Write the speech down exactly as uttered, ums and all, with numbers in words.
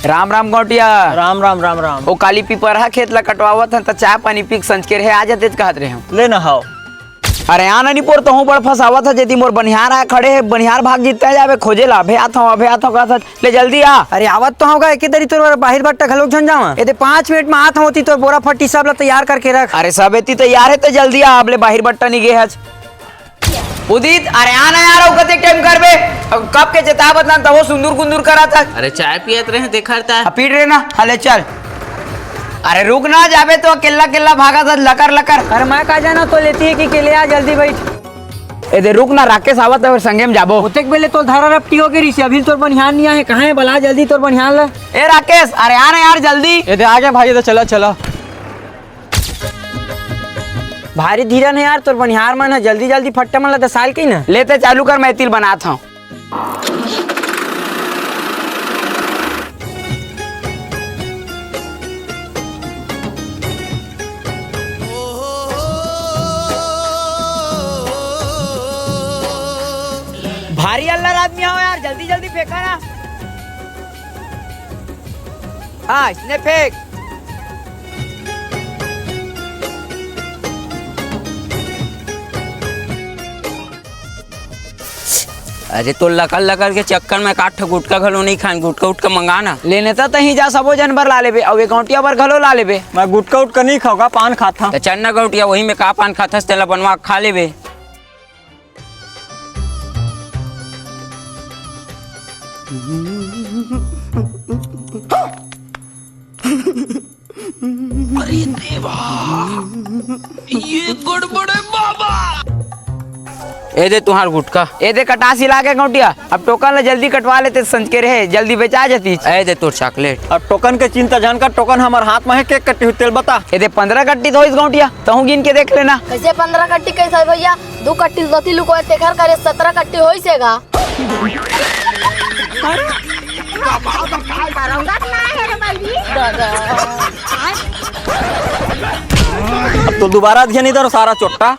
राम राम गौंटिया। राम राम, राम राम। ओ काली पिपरहा खेत ला कटवावत हन, त चाय पानी पी के संझ के रहे आ जाते कहत रहे हम। ले न हाव। अरे आ न निपोर, तहूँ बड़ फंसावत ह, जेती मोर बनिहार आय खड़े हे, बनिहार भाग जीत तैं जाबे खोजे ला, अभे आत हँव, अभे आत हँव कहत हस। ले जल्दी आ। अरे आवत तो हँव गा, एके दरी तोर बाहिर बट्टा घलोक झन जावँ। एदे पाँच मिनट म आत हँव, ओती तोर बोरा फट्टी सब ला तैयार करके रख। अरे सब एती तैयार हे, त जल्दी आ, अब ले बाहिर बट्टा नी गे हस। उदित, अरे आ ना यार, अउ कतेक टाइम करबे? अब कब के चेतावत हन, तभो सुंदुर गुंदुर करत हस। अरे चाय पियत रहे, देखर ता। अब पीट रहे ना, हले चल। अरे रुक ना, जाबे तो अकेल्ला अकेल्ला भागत हस, लकर लकर। अरे मैं का जाना, तो लेती हे कि अकेले आ, जल्दी बइठ। एदे रुक ना, राकेश आवत हे, संगे म जाबो। ओतेक बेले तोर धरा रपटी होगे रिहिसे, अभी तोर बनिहार नी आहे, कहाँ हे बला जल्दी तोर बनिहार ला। ए राकेश, अरे आ ना यार जल्दी। एदे आगे भाई, एदे चला चला। भारी धीरन हे यार, तोर बनिहार मन ह जल्दी जल्दी फट्टा मन ला दसाल के न। ले तैं चालू कर, मैं एती ल बनात हँव। भारी अल्लर आदमी हव यार, जल्दी जल्दी फेंका ना। हाँ, इसने फेंक। अरे तोर लकर लकर के चक्कर म एकाध ठो गुटखा घलो नइ खान, गुटखा उटखा मंगा ना। लेने त तहीं जा, सबो जन बर ला लेबे, अउ ए गौंटिया बर घलो ला लेबे। मैं गुटखा उटखा नइ खाँव गा, पान खाथँव। त चल ना गौंटिया, ओही म का पान खाथस, तेला बनवा के खा लेबे। अरे देवा, ये गड़बड़ हे बाबा। एदे तुँहर गुटखा। एदे कटासी लागे गौंटिया, अब टोकन ला जल्दी कटवा लेते, संझ के रहे, जल्दी बेचा जतिस। एदे तोर चॉकलेट। अब टोकन के चिंता झन कर, टोकन हमर हाथ म हे, के कट्टी होही तेला बता। एदे पंद्रह कट्टी तो होइस गौंटिया, तहूँ गिन के देख लेना। कइसे पंद्रह कट्टी कइसे होही भइया? दू कट्टी दती लुकोय, तेखर करे सतरा कट्टी होइस हे गा। अब तो दुबारा धियान नइ धरों सारा चोट्टा।